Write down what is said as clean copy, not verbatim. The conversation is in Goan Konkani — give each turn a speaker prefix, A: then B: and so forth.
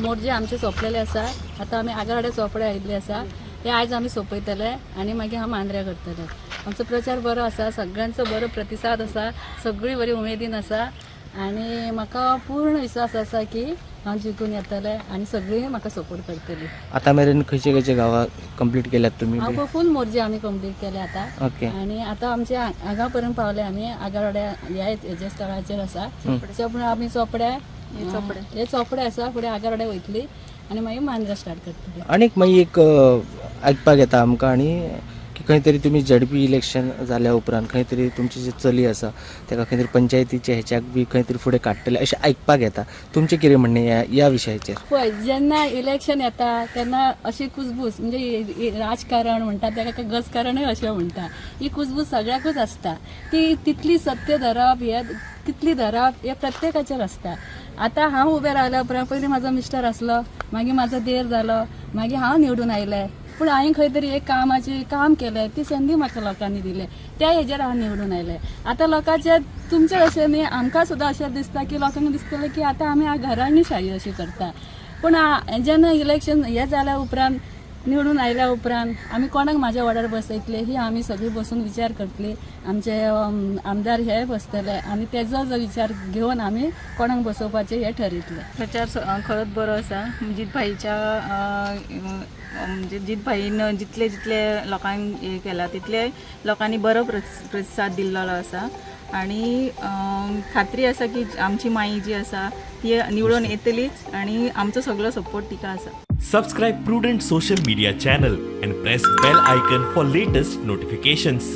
A: मोरजे आमचे सोंपलेले आसा. आतां आमी आगारवाड्या चोपडे आयिल्ले आसा, ते आयज आमी सोंपयतले आनी मागीर हांव मांद्र्या करतले. आमचो प्रचार बरो आसा, सगळ्यांचो बरो प्रतिसाद आसा, सगळीं बरी उमेदीन आसा आनी म्हाका पूर्ण विश्वास आसा की हांव जिखून येतलें आनी सगळीं म्हाका सपोर्ट करतली.
B: आतां मेरेन खंयचे खंयचे गांवां कंप्लीट केल्यात तुमी?
A: हांव फूल मोरजे आमी कंप्लीट केले आतां. आनी आतां आमचे हांगा पर्यंत पावले आमी, आगारवाड्या ह्या हेज्या स्थळाचेर आसा. चोपडे आमी चोपडे
C: चोपडे.
A: हे चोपडे आसा, फुडें आगारवाड्या वयतली आनी मागीर मांद्रा स्टार्ट करतली.
B: आनीक मागीर एक आयकपाक येता आमकां आनी की खंय तरी तुमी झेडपी इलेक्शन जाल्या उपरांत खंय तरी तुमची जी चली आसा ताका खंय तरी पंचायतीच्या हेच्याक बी खंय तरी फुडें काडटले अशें आयकपाक येता. तुमचें कितें म्हणणें ह्या विशयाचेर?
A: पळय, जेन्ना इलेक्शन येता तेन्ना अशी कुजबूज, म्हणजे राजकारण म्हणटा ताका, गजकारणूय अशें म्हणटा, ही कुजबूज सगळ्याकूच आसता. ती तितली सत्य धरप हे कितली धरप हे प्रत्येकाचेर आसता. आतां हांव उबें रावल्या उपरांत पयलीं म्हाजो मिस्टर आसलो, मागीर म्हाजो देर जालो, मागीर हांव निवडून आयलें. पूण हांवें खंय तरी एक कामाची काम केलें, ती संदी म्हाका लोकांनी दिले, त्या हेजेर हांव निवडून आयलें. आतां लोकांचे तुमचें अशें न्ही, आमकां सुद्दां अशें दिसता की लोकांक दिसतलें की आतां आमी घरांनी शाही अशी करता. पूण जेन्ना इलेक्शन हें जाल्या उपरांत, निवडून आयल्या उपरांत आमी कोणाक म्हाज्या वाड्यार बसयतले ही आमी सगळीं बसून विचार करतली. आमचे आमदार हे बसतले आनी तेजो जो विचार घेवन आमी कोणाक बसोवपाचें हें ठरयतले.
C: प्रचार खरंच बरो आसा. जीत भाईच्या म्हणजे जीत भाईन जितले जितले लोकांक हे केला तितले लोकांनी बरो प्रतिसाद दिल्लो आसा आनी खात्री आसा की आमची माई जी आसा ती निवडून येतलीच आनी आमचो सगळो सपोर्ट तिका आसा.
D: Subscribe Prudent Social Media channel and press bell icon for latest notifications.